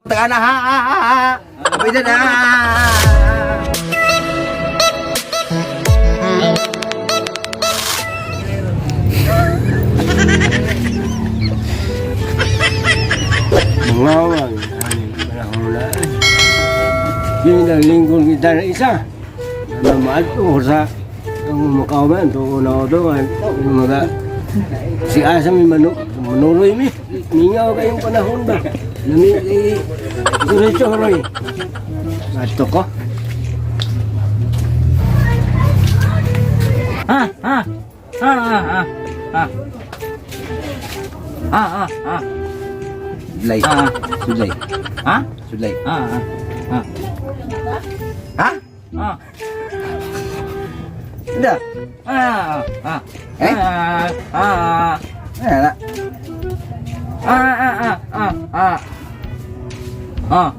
Taga na ha ha ha ha. Pwede na. Mangawang aning panahon na. Yun ang lingkod kita na isa. Na maadto sa ang makauban to na to mga si asa mi manu manuroy mi. Mingaw kayong panahon ba? Nami eh, diretso roy. Adto ko. Ah, ah, ah, ah, ah, ah. Ah, ah, ah. Sudlay. Ah. Sudlay. Ha? Sudlay. Ah, ah, ah. Ha? Ah, Hindi. ah, ah. Eh? Ah, ah, Ano na? ah, ah, ah, ah, ah. Ah,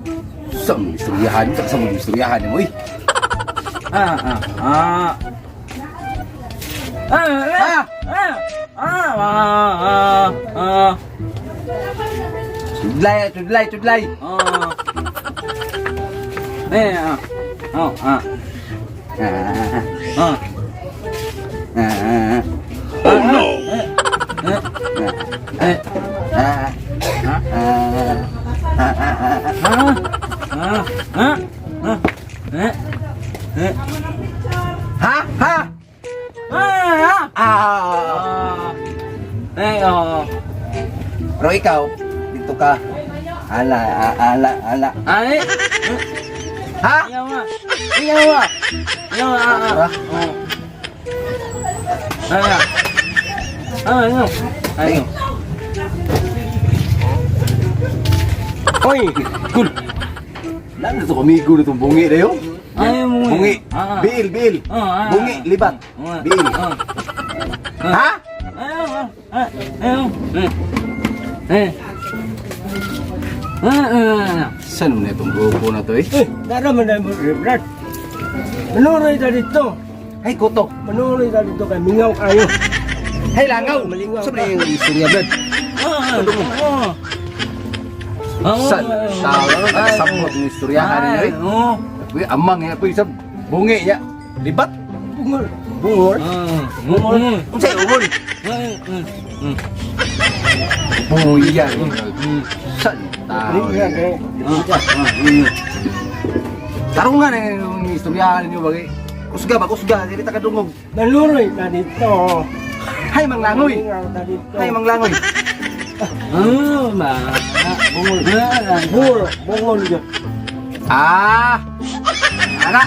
Sa mga istoryahan, sa mga istoryahan mo eh. ah, ah, ah. Ah, ah, ah, ah, ah, ah, Sudlay, sudlay, sudlay. ah. Eh, ah. Oh, ah, Ah, ah. ah, Oh no! Eh, eh, ah, ah, ah, ah, ah, ah, ah, ah, ah, eh, eh, Ha? Ha? ah, ah, Ah. ah. Eh, oh. Pero ikaw, dito ka. Ala, ala, ala. Ay, Ha? ayaw nga. Ayaw nga. Ayaw nga, ah, ah. Oh. Ah, ah, ano? Ano? Hoy, Cool. Lalo to kamigo na itong bungi na yun. Ay, bungi. Bungi. Ah. Biil, biil. Ah, ah, Bungi, libat. Ah, Biil. ah. Ha? Ayaw, ah, ah, ayaw. Eh. Eh. Ah, ah, ah. Saan mo na itong grupo na to eh? eh, dara man na mo Brad. Manuroy ta dito. Ay, kuto. Manuroy ta dito kay mingaw kayo. Hey, langaw. Malingaw Saan ka. na yung istorya, Brad? Ah, ah. Ah, Saan? ah, Tao na, nagsamot yung istoryahan ninyo eh. Oo. Uy, amang niya po isang bungi niya. Libat. Bungol. Bungol. Ah, bungol. Unsay ungol? Mm, mm, mm, Buya. mm. Saan tao? Ano yan, eh? Ah, ah, mm. Tarungan na yung istoryahan ninyo bagay. Kusga ba? Kusga. Dili ta kadungog. Manuroy ta dito. Hay, manglangoy. Mingaw ta dito. Hay, manglangoy. Ah, ma. Bungol. Ah, Bungol, bungol yun. Ah! Ana!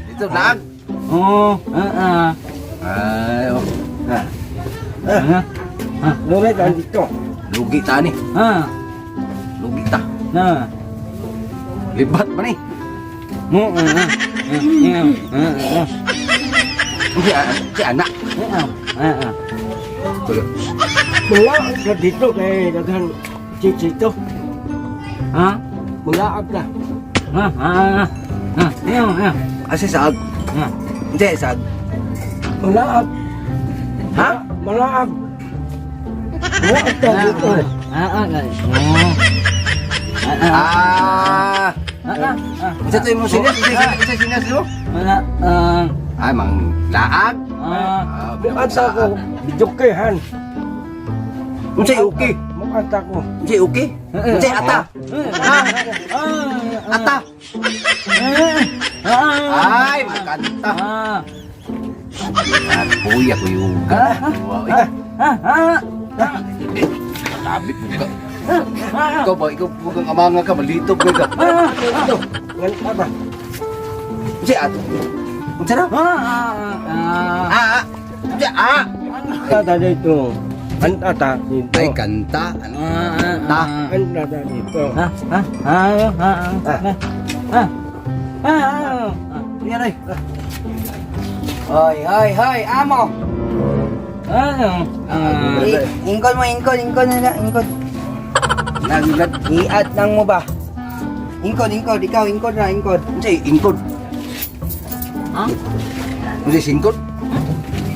Dito, laag. oh, ah, ah. Ay, oh. Ah, Ah, ah, Manuroy ta dito. Lugi ta ni. ah, Lugi ta. ah. Libat ba ni? Oh, ah, ah. Ah, ah, ah. Si, si anak. Ah, ah, ah. Tulo. Mulaag ka dito kay daghan chichito. Ah, Mulaag ka. ah, ah, ah. Ayaw, ayaw. Asa saag? Ah. Hindi, saag. Mulaag. Ha? Mulaag. Mulaag ta dito. Ah, ah, ah. Oh. Ah, ah. Ah! Ah, ah, ah. Unsa to imong sinas? Unsa sinas mo? Wala, ah, Ay, mang laag. ah. Ah, Mukanta ko. Bijokehan. Unsay okay? Mukanta ko. Unsay okay? Unsay ata? Ha? Ah, Ata. ah, Ay, makanta. ah, Ah, buya ko yung Ah, ah, ah, ah, ah, Tabit mo ka. Ikaw ba? Ikaw po kang amanga ka, malito ka ka. ah, Dito. Nganta ba? Unsay ato? Unsa na? ah, ah, Ah, ah. Unsay ah? Kanta ta dito. Kanta ta dito. Ay, kanta. Ano? ah, Kanta. Kanta ta dito. ah, ah, ah, ah, ah, ah, ah, ah. Yan ay. Hoy, hoy, hoy, amo. Ano? Ah, Ingkod mo, ingkod, ingkod na lang, ingkod. Nagulad. Iat lang mo ba? Ingkod, ingkod, ikaw, ingkod na, ingkod. Unsay ingkod? ah? Unsay singkod?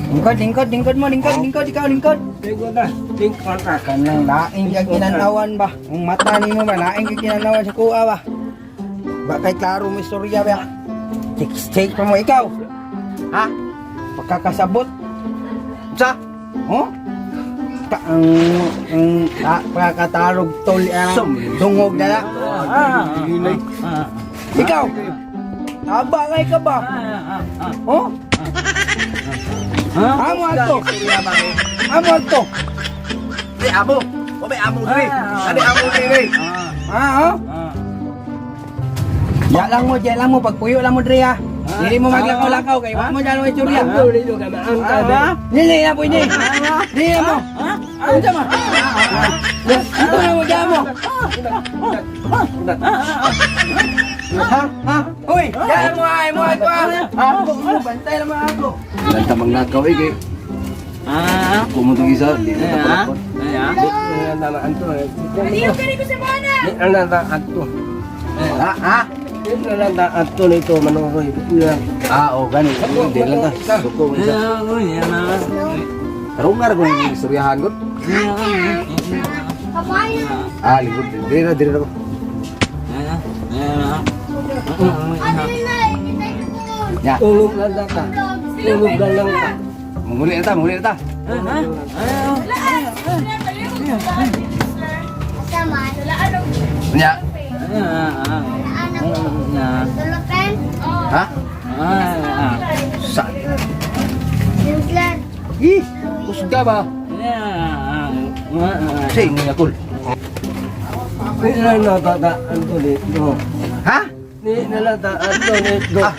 Ingkod, ingkod, lingkod mo, lingkod, lingkod, ikaw, lingkod. Lingkod ta. Lingkod ka. Kanang laing kag kinanawan ba? Ang mata nimo ba laing kag kinanawan sa kuha ba? Ba kay klaro mo istorya ba? Check check pa mo ikaw. Ha? Pagkakasabot. Sa? Oh? Ta ang pagkakatarog tol ang dungog na lang. Ikaw. Aba kay ka ba? Oh? Amo ato. Amo ato. Di amo. O may amo diri. Ani amo diri. Ah, oh? Ya lang mo, ya lang mo pagpuyo lang mo diri ha. Dili mo maglakaw-lakaw kay wa mo dyan mo istorya. Maanto nito ka, maangka ba? Dili na po ini. Dili na mo. Ano dyan mo? Ano na mo dyan mo? Ha? Ha? Uy, dyan mo ay mo ako ha. Ako mo bantay lang mga ako. Ilan ta magnakaw eh kay. Kumutong isa, di na ta palakon. Di na lang maanto. Di na lang maanto. Ha? Ha? Di na lang maanto nito manuroy. Di na lang. Ah, oh gani. Di lang ta. Suko mo isa. Tarungar ko yung istoryahan ko. Ah, lingkod. Diri na, diri na ko. Ya, Tulog lang lang ka. Tulog lang lang ka. manguli na ta, manguli na ta. Nya. Ha? Sa. Ih, kusga ba? Sing nga kul. Di na lang maanto nito. Ha? Di na lang maanto nito. Ah.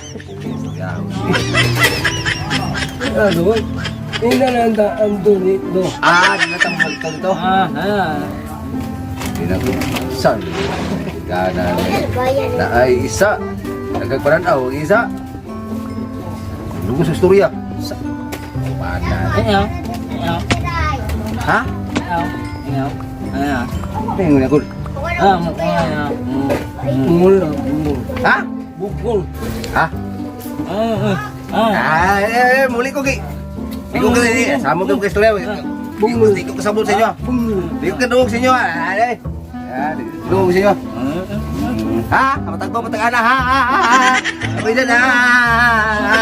Ano? Di na lang maanto nito. Ah, di na ta magto dito. Di na ko. San. Gana na ay isa. Nagagparan-aw, isa. Lugos sa istorya. Sa. Pana. Ha? Tingnan nga kul. Bungol lang, bungol. Ha? Bungol. Ha? Ah, eh, eh, muli ko gi. Di ko kasi, samo ko istorya. Bungol, di ko kasabot sa inyo. Bungol. Di ko kadungog sa inyo. Ah, eh. Ah, di ko kadungog sa inyo. Ha? Matag ko, matag ana, ha? Ha? Ha? Ha? Okay na, ha? Ha?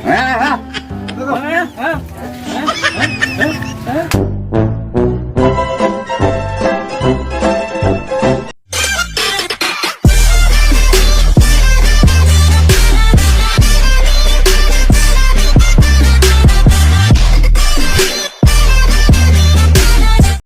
Ha? Ha? Ha?